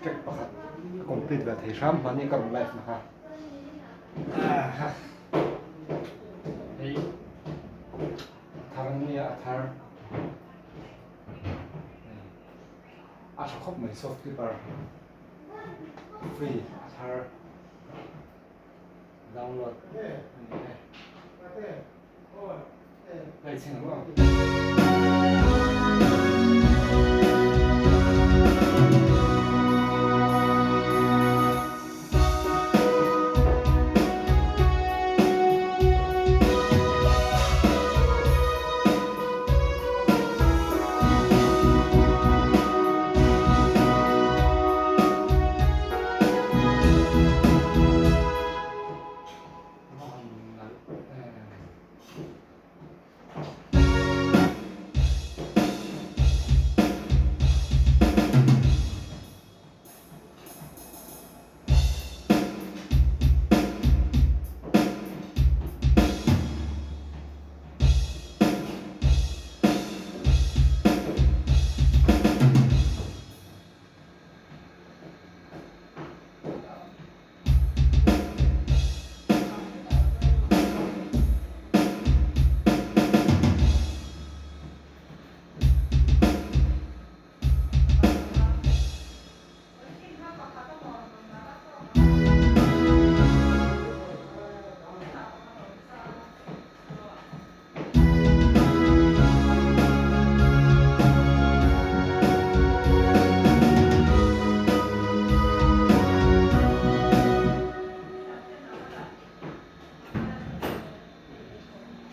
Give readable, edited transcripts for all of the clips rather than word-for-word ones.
Track pakhat a complete ve thei hram hmani ka rawn live na kha. Hei thar nia a thar. A tha khawp mai soft clipper free a thar download ani e. Play chhin ang aw.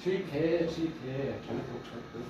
Three K, three K, tha lutuk tha lutuk.